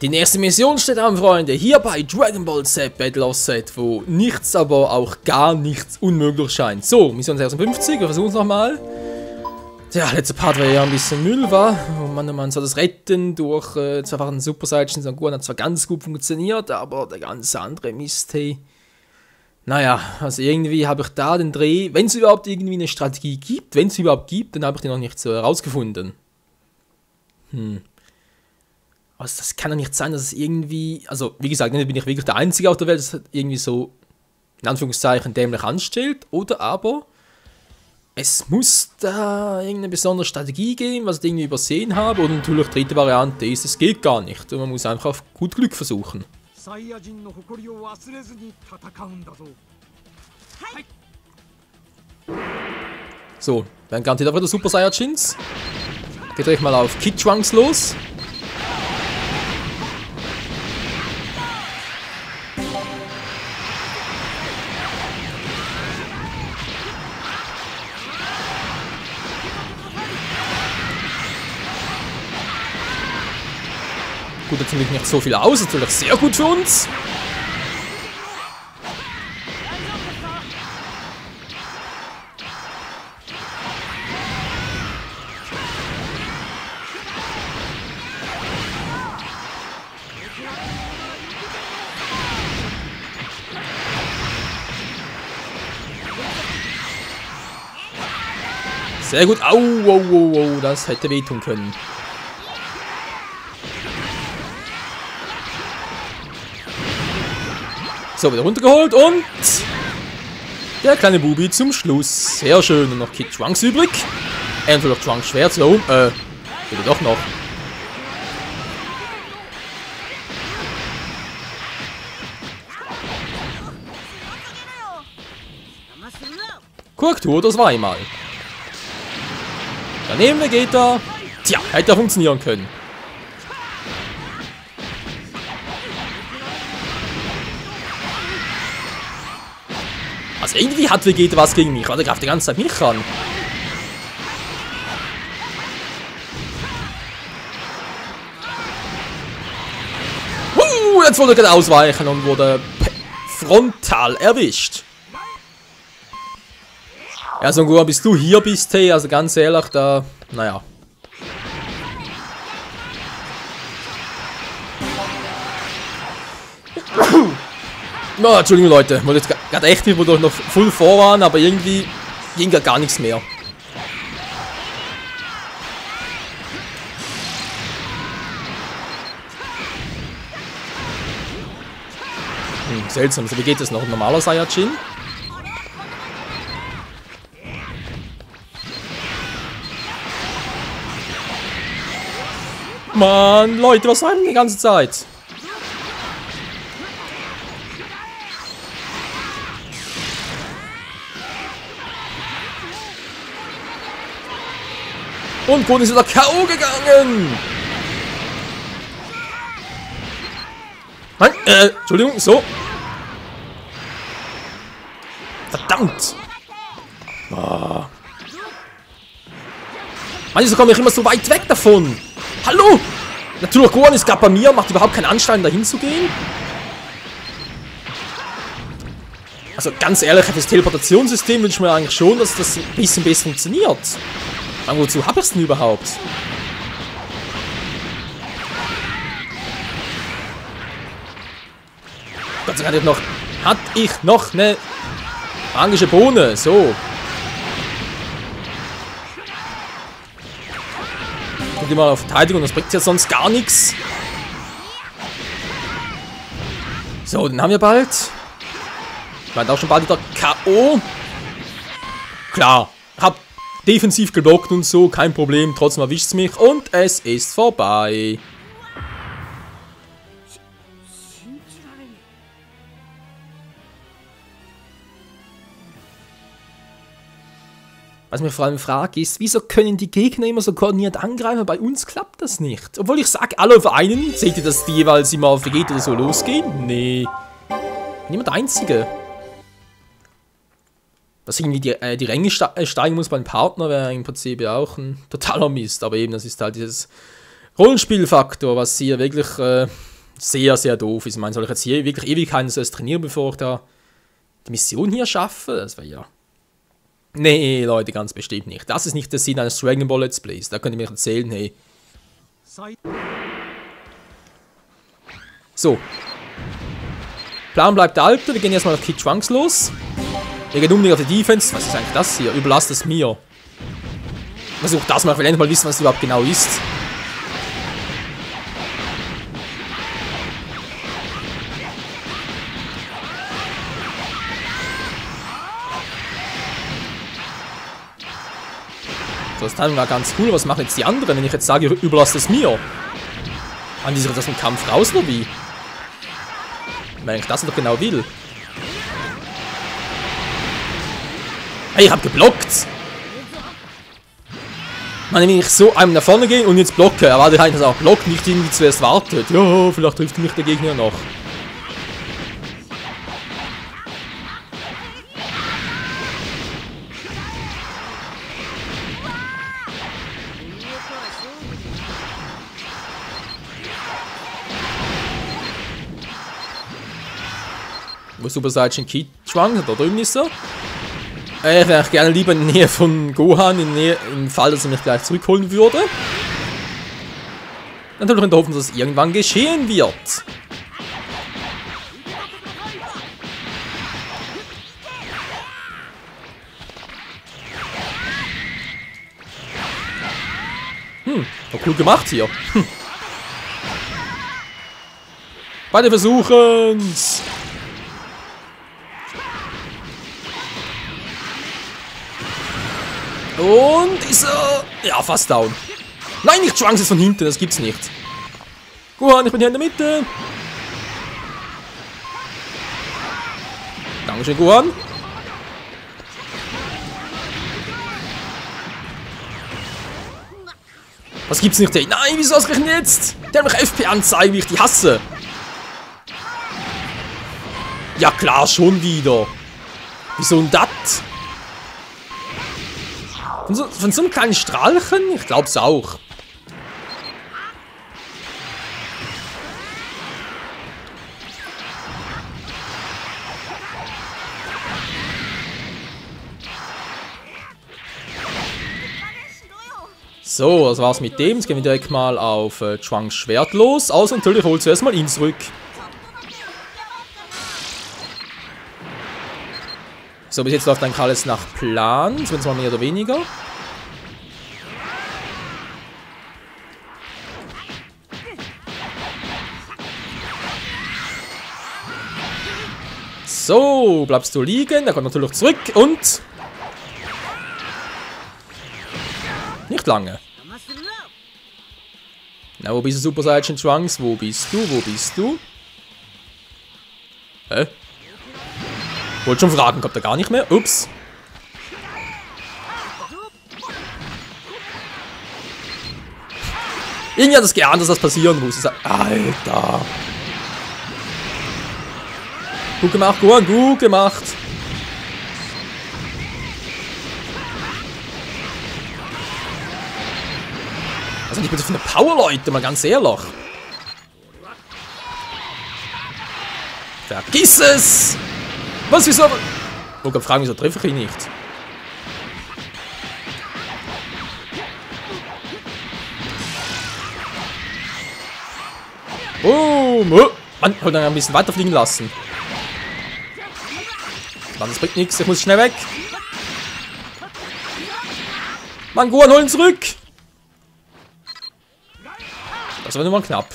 Die nächste Mission steht an, Freunde, hier bei Dragon Ball Z Battle of Z, wo nichts, aber auch gar nichts unmöglich scheint. So, Mission 56, wir versuchen es nochmal. Der letzte Part war ja ein bisschen Müll, war. Oh man soll das retten durch zweifachen Super Saiyan Sangohan hat zwar ganz gut funktioniert, aber der ganze andere Mist, hey. Naja, also irgendwie habe ich da den Dreh, wenn es überhaupt irgendwie eine Strategie gibt, wenn es überhaupt gibt, dann habe ich die noch nicht so herausgefunden. Also das kann doch nicht sein, dass es irgendwie, also wie gesagt, nicht bin ich wirklich der Einzige auf der Welt, das irgendwie so, in Anführungszeichen, dämlich anstellt, oder aber es muss da irgendeine besondere Strategie geben, was ich irgendwie übersehen habe, oder natürlich die dritte Variante ist, es geht gar nicht und man muss einfach auf gut Glück versuchen. So, dann garantiert aber der Super Saiyajins. Geht euch mal auf Kid Trunks los. Gut, jetzt natürlich nicht so viel aus, natürlich sehr gut für uns. Sehr gut. Au, au, au, au, das hätte wehtun können. So, wieder runtergeholt und der kleine Bubi zum Schluss. Sehr schön. Und noch Kid Trunks übrig. Entweder Trunks Schwert, so. Oder doch noch. Korrektur, das war einmal. Daneben Vegeta. Tja, hätte funktionieren können. Also irgendwie hat Vegeta was gegen mich, weil der greift die ganze Zeit mich an. Jetzt wollte er gerade ausweichen und wurde frontal erwischt. Ja, so gut, bis du hier bist, hey, also ganz ehrlich, da, naja. Oh, Entschuldigung Leute, ich wollte jetzt gerade echt nicht, wo wir noch voll vor waren, aber irgendwie ging gar nichts mehr. Seltsam, so wie geht es noch? Ein normaler Saiyajin? Mann, Leute, was haben wir die ganze Zeit? Und Gon ist wieder K.O. gegangen. Nein, Entschuldigung, so. Verdammt. Oh. Mann, wieso komme ich immer so weit weg davon? Hallo! Natürlich, Gohan ist gerade bei mir, macht überhaupt keinen Anschein, dahin zu gehen. Also ganz ehrlich, für das Teleportationssystem wünsche ich mir eigentlich schon, dass das ein bisschen besser funktioniert. Aber wozu habe ich es denn überhaupt? Gott sei Dank hatte ich noch eine magische Bohne. So. Guck mal auf Verteidigung, das bringt ja sonst gar nichts. So, den haben wir bald. Ich meine auch schon bald wieder K.O. Klar, hab defensiv geblockt und so, kein Problem, trotzdem erwischt es mich und es ist vorbei. Was ich mir vor allem frage ist, wieso können die Gegner immer so koordiniert angreifen, bei uns klappt das nicht. Obwohl ich sage, alle auf einen, seht ihr, dass die jeweils immer auf Vegeta oder so losgehen? Nee. Niemand der Einzige. Dass irgendwie die Ränge steigen muss beim Partner, wäre im Prinzip ja auch ein totaler Mist. Aber eben, das ist halt dieses Rollenspielfaktor, was hier wirklich sehr, sehr doof ist. Ich meine, soll ich jetzt hier wirklich Ewigkeiten trainieren, bevor ich da die Mission hier schaffe? Das wäre ja... Nee, Leute, ganz bestimmt nicht. Das ist nicht der Sinn eines Dragon Ball Let's Plays. Da könnt ihr mir erzählen, hey. So. Plan bleibt der alte. Wir gehen erstmal auf Kid Trunks los. Wir gehen unbedingt auf die Defense. Was ist eigentlich das hier? Überlasst es mir. Versuch das mal. Ich will endlich mal wissen, was es überhaupt genau ist. So, das Timing war ganz cool. Was machen jetzt die anderen, wenn ich jetzt sage, überlasst es mir? Haben die sich das im Kampf raus oder wie? Wenn ich das doch genau will. Hey, ich hab geblockt! Wenn ich so einem nach vorne gehe und jetzt blocke, erwarte ich halt, dass er auch blockt, nicht irgendwie zuerst wartet. Ja, vielleicht trifft mich der Gegner noch. Wo Super Saiyan Kid Trunks, da drüben ist er. Ich wäre gerne lieber in der Nähe von Gohan, im Fall, dass er mich gleich zurückholen würde. Natürlich in der Hoffnung, dass es irgendwann geschehen wird. War cool gemacht hier. Beide versuchen's. Und ist er... Ja, fast down. Nein, nicht Trunks ist von hinten, das gibt's nicht. Gohan, ich bin hier in der Mitte. Dankeschön, Gohan. Was gibt's nicht, ey? Nein, wieso ausgerechnet jetzt? Der hat mich FP anzeigen, wie ich die hasse. Ja klar, schon wieder. Wieso denn das? Von so einem kleinen Strahlchen? Ich glaub's auch. So, das war's mit dem. Jetzt gehen wir direkt mal auf Trunks Schwert los. Außer natürlich holt zuerst mal ihn zurück. So, bis jetzt läuft eigentlich alles nach Plan. Zumindest mal mehr oder weniger. So, bleibst du liegen. Der kommt natürlich zurück und... Nicht lange. Na, wo bist du, Super Saiyan Trunks? Wo bist du? Wo bist du? Hä? Wollte schon fragen, kommt er gar nicht mehr? Ups. Irgendwie hat es geahnt, dass das passieren muss. Alter. Gut gemacht, Gohan, gut gemacht. Was ist denn bitte für eine Power, Leute? Mal ganz ehrlich. Vergiss es! Was, wieso? Ich kann fragen, wieso treffe ich ihn nicht? Boom! Oh, Mann, ich wollte ihn ein bisschen weiter fliegen lassen. Mann, das bringt nichts, ich muss schnell weg. Mann, Gohan, hol ihn zurück! Das war nur mal knapp.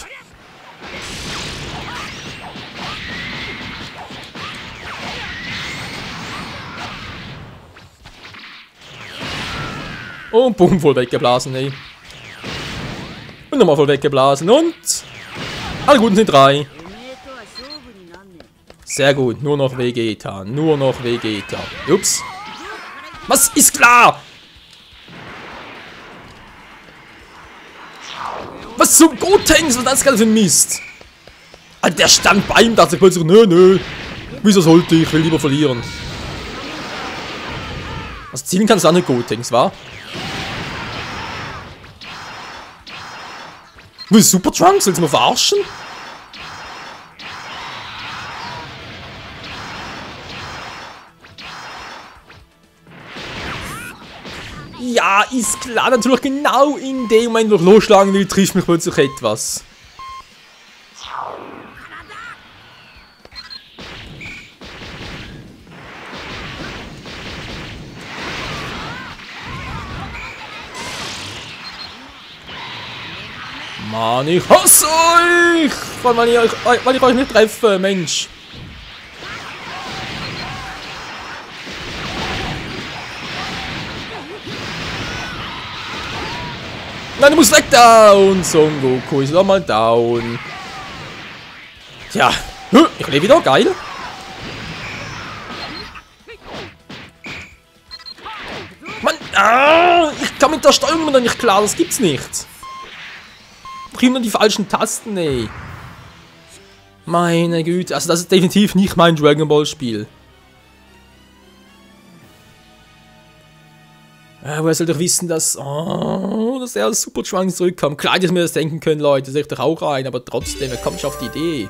Und boom, voll weggeblasen, ey. Und nochmal voll weggeblasen und... Alle Guten sind 3. Sehr gut, nur noch Vegeta, nur noch Vegeta. Ups. Was ist klar? Was zum Gotenks, was ist das gerade für ein Mist? Alter, der stand bei ihm, dachte ich plötzlich, nö. Wieso sollte ich? Ich will lieber verlieren. Was zielen kannst du auch nicht Gotenks, wa? Wie Super Trunks, willst du mal verarschen? Ja, ist klar, natürlich genau in dem Moment, wo ich losschlagen will, trifft mich plötzlich etwas. Mann, ich hasse euch! Vor allem, weil ich euch nicht treffe, Mensch. Nein, du musst weg, down! Son Goku ist nochmal down. Tja, ich lebe wieder, geil. Mann, ich kann mit der Steuerung noch nicht klar, das gibt's nicht. Ich kriege nur die falschen Tasten, ey. Meine Güte, also das ist definitiv nicht mein Dragon Ball Spiel. Woher soll doch wissen, dass er als Super Trunks zurückkam? Klar, dass mir das denken können, Leute, sehe ich doch auch rein, aber trotzdem, wer kommt schon auf die Idee?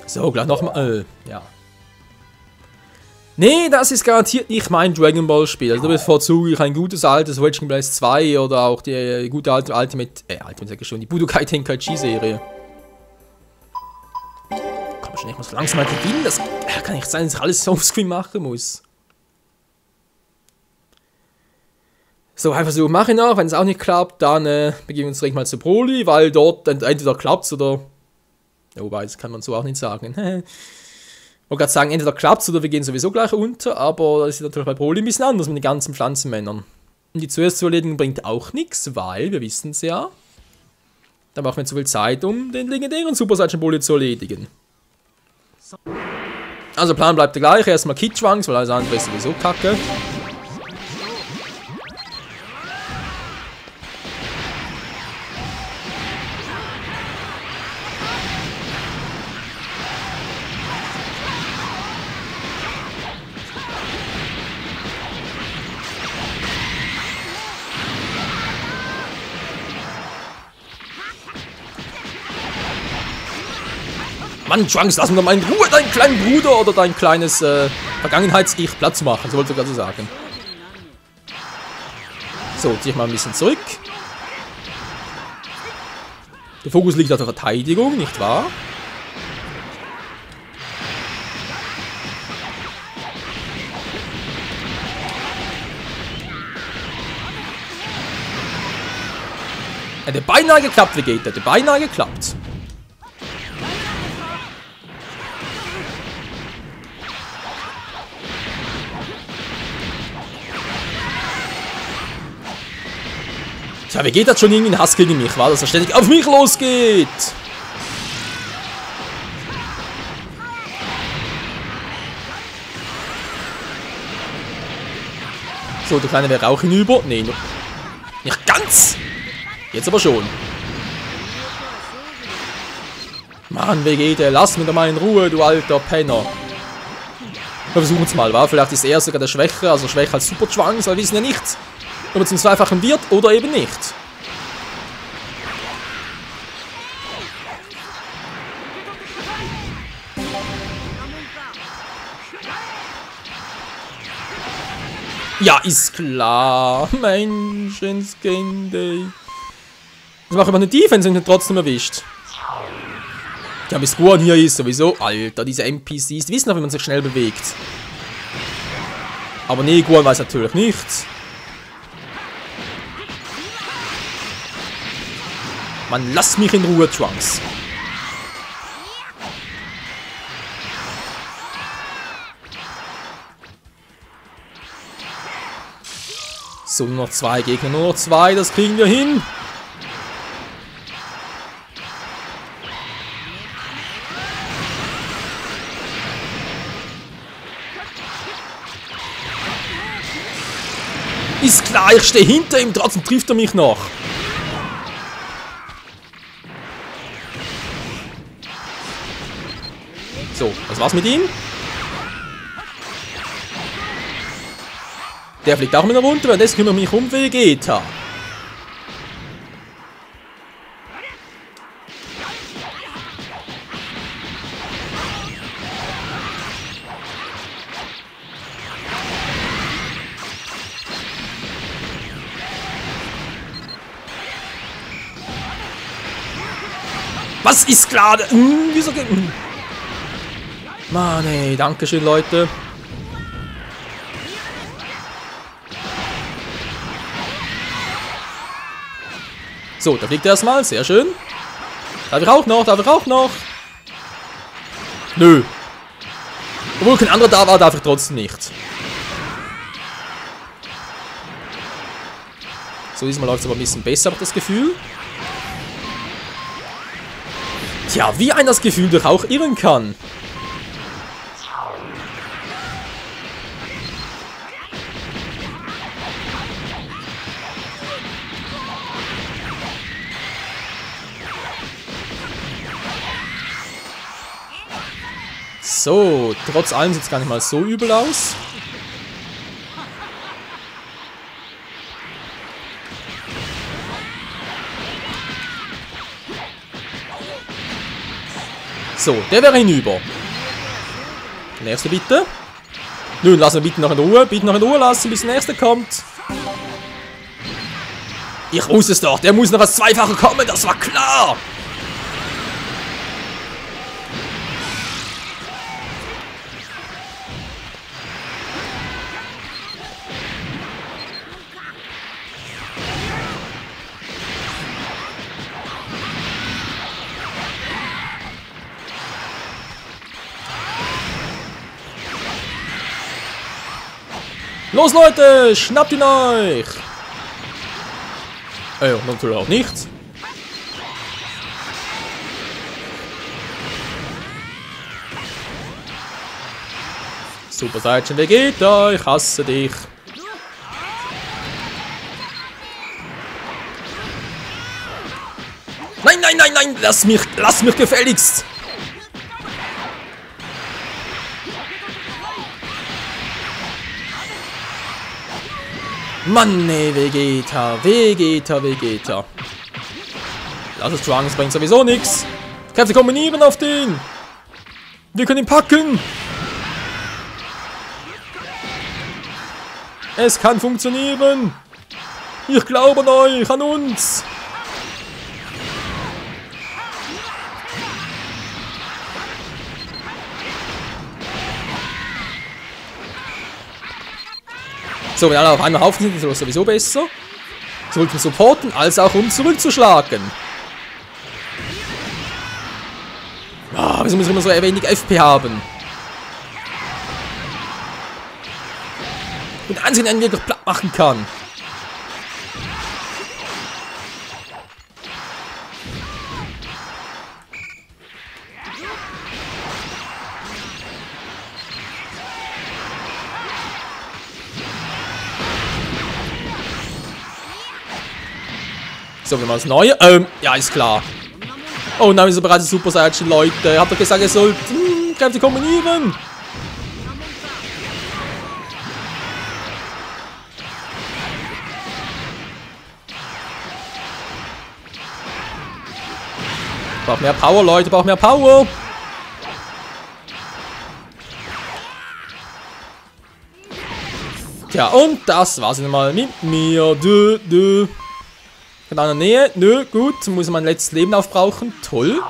So, gleich nochmal, ja. Nee, das ist garantiert nicht mein Dragon Ball Spiel. Also da bevorzuge ich ein gutes altes Wedge Blast 2 oder auch die gute alte Ultimate sag ich schon, die Budokai Tenkaichi Serie. Komm schon, ich muss langsam mal gewinnen. Das kann nicht sein, dass ich alles offscreen machen muss. So, ein Versuch mache ich noch. Wenn es auch nicht klappt, dann begeben wir uns direkt mal zu Broly, weil dort entweder klappt es oder... Ja, wobei, das kann man so auch nicht sagen. Ich wollte gerade sagen, entweder klappt es oder wir gehen sowieso gleich unter, aber das ist natürlich bei Broly ein bisschen anders mit den ganzen Pflanzenmännern. Und die zuerst zu erledigen bringt auch nichts, weil, wir wissen es ja, da brauchen wir zu viel Zeit, um den legendären Super Saiyan Broly zu erledigen. Also Plan bleibt der gleiche, erstmal Kid Trunks, weil alles andere ist sowieso kacke. Mann, Trunks, lass mir doch mal in Ruhe deinen kleinen Bruder oder dein kleines Vergangenheits-Ich Platz machen, so wollte ich gerade sagen. So, zieh ich mal ein bisschen zurück. Der Fokus liegt auf der Verteidigung, nicht wahr? Hätte beinahe geklappt, Vegeta, hätte beinahe geklappt. Tja, Vegeta hat schon irgendwie einen Hass gegen mich, war dass er ständig auf mich losgeht. So, der Kleine wäre auch hinüber. Nee, nicht ganz. Jetzt aber schon. Mann, Vegeta, lass mich doch mal in Ruhe, du alter Penner. Wir versuchen es mal, wa? Vielleicht ist er sogar der Schwächere, also schwächer als Super Trunks, weil wir wissen ja nicht, ob er zum Zweifachen wird oder eben nicht. Ja, ist klar. Menschenskind, ey. Das macht aber eine Defense und ihn trotzdem erwischt. Ja, bis Gohan hier ist sowieso. Alter, diese NPCs, die wissen auch, wie man sich schnell bewegt. Aber nee, Gohan weiß natürlich nichts. Mann, lass mich in Ruhe, Trunks. So, nur noch 2 Gegner, nur noch 2, das kriegen wir hin. Ist klar, ich stehe hinter ihm, trotzdem trifft er mich noch. So, was war's mit ihm? Der fliegt auch wieder runter, weil das kümmert mich um Vegeta. Was ist gerade? Wieso geht... Mann, ey, dankeschön, Leute. So, da fliegt er erstmal. Sehr schön. Darf ich auch noch? Darf ich auch noch? Nö. Obwohl kein anderer da war, darf ich trotzdem nicht. So, diesmal läuft es aber ein bisschen besser, habe ich das Gefühl. Tja, wie ein das Gefühl doch auch irren kann. So, trotz allem sieht es gar nicht mal so übel aus. So, der wäre hinüber. Der nächste bitte. Nun, lassen wir bitte noch in Ruhe. Bitte noch in Ruhe lassen, bis der nächste kommt. Ich wusste es doch. Der muss noch als Zweifacher kommen. Das war klar. Los Leute, schnappt ihn euch! Natürlich auch nicht. Super Saiyan Vegeta, ich hasse dich. Nein, nein, nein, nein, lass mich gefälligst! Mann, nee, Vegeta, Vegeta, Vegeta. Lass es Trunks, bringt sowieso nichts. Kräfte kombinieren auf den. Wir können ihn packen. Es kann funktionieren. Ich glaube an euch, an uns. So, wenn alle auf einmal Haufen sind, ist es sowieso besser. Sowohl zum Supporten, als auch um zurückzuschlagen. Ah, wieso muss ich immer so wenig FP haben? Und einzigen, der ihn wirklich platt machen kann. So, wir machen das Neue. Ja, ist klar. Oh nein, wir sind bereits Super Saiyan, Leute. Habt ihr gesagt, ihr sollt Kräfte kombinieren? Braucht mehr Power, Leute, braucht mehr Power. Tja, und das war's dann mal mit mir. In einer Nähe. Nö, gut. Muss mein letztes Leben aufbrauchen. Toll.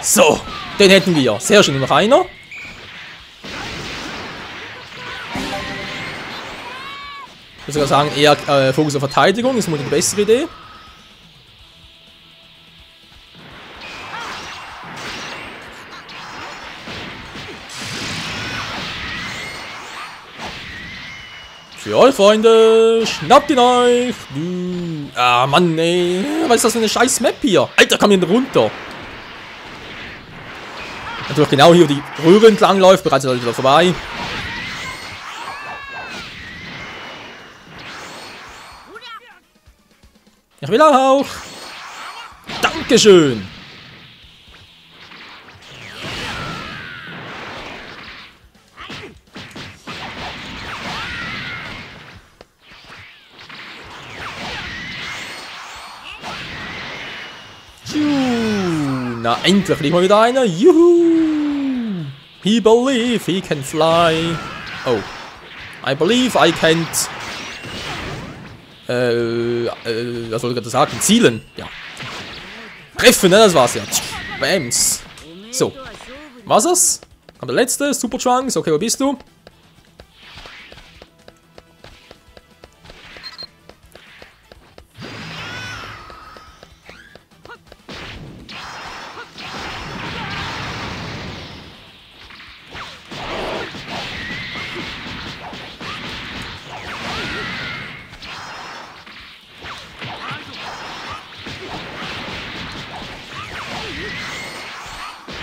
So, den hätten wir. Sehr schön, noch einer. Ich würde sogar sagen, eher Fokus auf Verteidigung, ist wohl die bessere Idee. Für euch, Freunde, schnappt ihn euch! Ah, Mann, ey. Was ist das für eine scheiß Map hier? Alter, komm hier runter! Natürlich genau hier die Röhre entlang läuft, bereits ist er wieder vorbei. Ich will auch! Dankeschön! Na, endlich liegt mal wieder einer. Juhu! He believe he can fly. Oh. I believe I can't... was soll ich gerade sagen? Zielen. Ja. Treffen, ne? Das war's ja. Bams. So. Was ist? Aber der letzte, Super Trunks. Okay, wo bist du?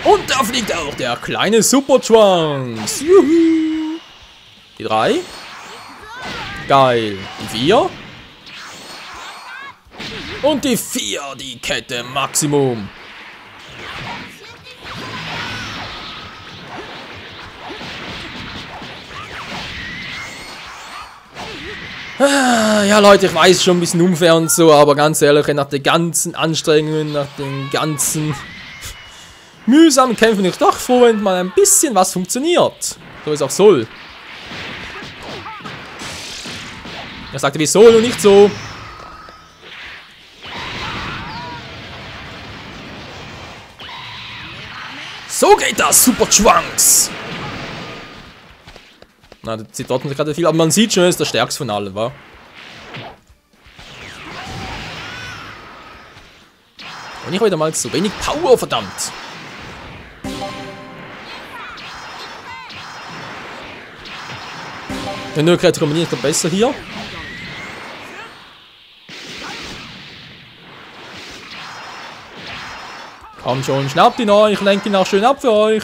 Und da fliegt auch der kleine Super Trunks. Juhu. Die 3. Geil. Die 4. Und die 4, die Kette Maximum. Ja, Leute, ich weiß schon ein bisschen unfair und so, aber ganz ehrlich, nach den ganzen Anstrengungen, nach den ganzen mühsamen Kämpfen, bin ich doch froh, wenn mal ein bisschen was funktioniert. So wie es auch soll. Er sagte, wie soll und nicht so. So geht das, Super Trunks. Na, das sieht trotzdem gerade viel, aber man sieht schon, er ist der stärkste von allen, wa? Und ich habe wieder mal zu wenig Power, verdammt. Der Nürkreiter kombiniert doch besser hier. Komm schon, schnappt ihn euch, lenkt ihn auch schön ab für euch.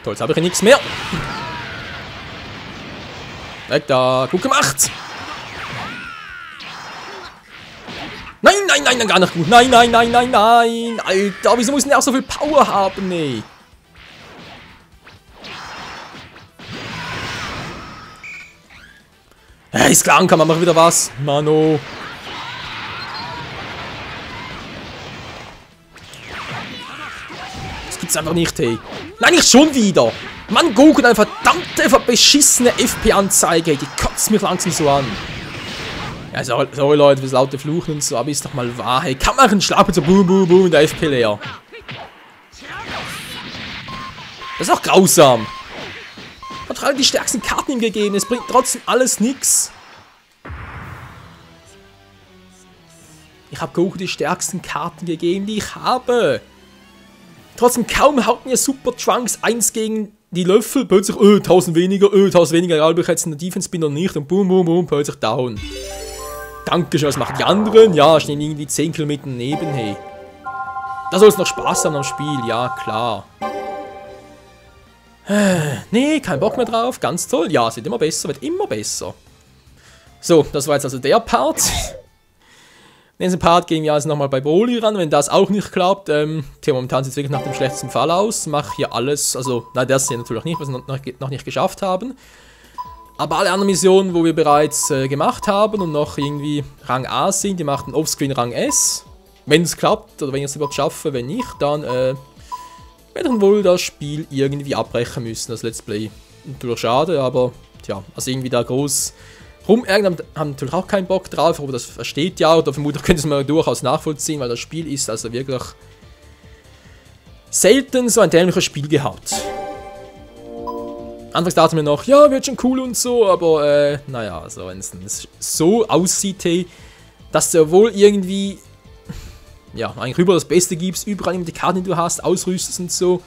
Toll, jetzt habe ich ja nichts mehr. Weg da, gut gemacht. Nein, nein, nein, gar nicht gut. Nein, nein, nein, nein, nein. Alter, wieso muss denn der auch so viel Power haben, ey? Ja, ist klar, kann man mal wieder was. Mano. Das gibt's einfach nicht, hey. Nein, nicht schon wieder. Mann, Goku hat eine verdammte, beschissene FP-Anzeige. Die kotzt mich langsam so an. Ja, sorry Leute, fürs laute Fluchen und so, aber ist doch mal wahr, hey. Kann man einen Schlag mit so boom, boom, boom in der FP leer. Das ist auch grausam. Hat gerade die stärksten Karten ihm gegeben, es bringt trotzdem alles nix. Ich habe Goku die stärksten Karten gegeben, die ich habe. Trotzdem kaum haut mir Super Trunks 1 gegen die Löffel, plötzlich 1000 weniger, egal ob ich jetzt in der Defense bin oder nicht und boom, boom, boom, plötzlich down. Dankeschön, was machen die anderen? Ja, stehen irgendwie 10 Kilometer neben, hey. Da soll es noch Spaß haben am Spiel, ja, klar. Nee, kein Bock mehr drauf, ganz toll. Ja, es wird immer besser, So, das war jetzt also der Part. In diesem Part gehen wir also nochmal bei Broly ran, wenn das auch nicht klappt. Momentan sieht es wirklich nach dem schlechtesten Fall aus. Mach hier alles, also, nein, das hier natürlich nicht, was wir noch nicht geschafft haben. Aber alle anderen Missionen, wo wir bereits gemacht haben und noch irgendwie Rang A sind, die machten Offscreen Rang S. Wenn es klappt, oder wenn ich es überhaupt schaffe, wenn nicht, dann werden wohl das Spiel irgendwie abbrechen müssen, das Let's Play. Natürlich schade, aber tja, also irgendwie da groß rumärgern haben natürlich auch keinen Bock drauf, aber das versteht ja, oder vermutlich könnte es man durchaus nachvollziehen, weil das Spiel ist also wirklich selten so ein dämliches Spiel gehabt. Anfangs dachte mir noch, ja, wird schon cool und so, aber naja, also wenn es so aussieht, hey, dass du wohl irgendwie, ja, eigentlich überall das Beste gibst, überall die Karten, die du hast, ausrüstest und so,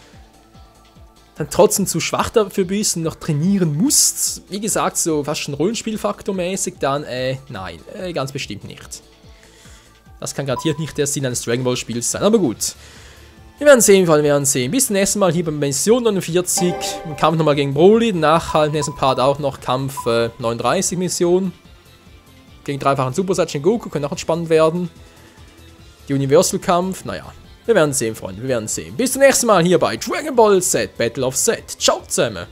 dann trotzdem zu schwach dafür bist und noch trainieren musst, wie gesagt, so fast schon Rollenspielfaktor-mäßig, dann, nein, ganz bestimmt nicht. Das kann garantiert nicht der Sinn eines Dragon Ball Spiels sein, aber gut. Wir werden sehen, wir werden sehen. Bis zum nächsten Mal hier bei Mission 49, im Kampf nochmal gegen Broly, danach halt im nächsten Part auch noch Kampf 39 Mission. Gegen dreifachen Super Saiyan Goku, kann auch spannend werden. Die Universal-Kampf, naja. Wir werden sehen, Freunde, wir werden sehen. Bis zum nächsten Mal hier bei Dragon Ball Z, Battle of Z. Ciao zusammen.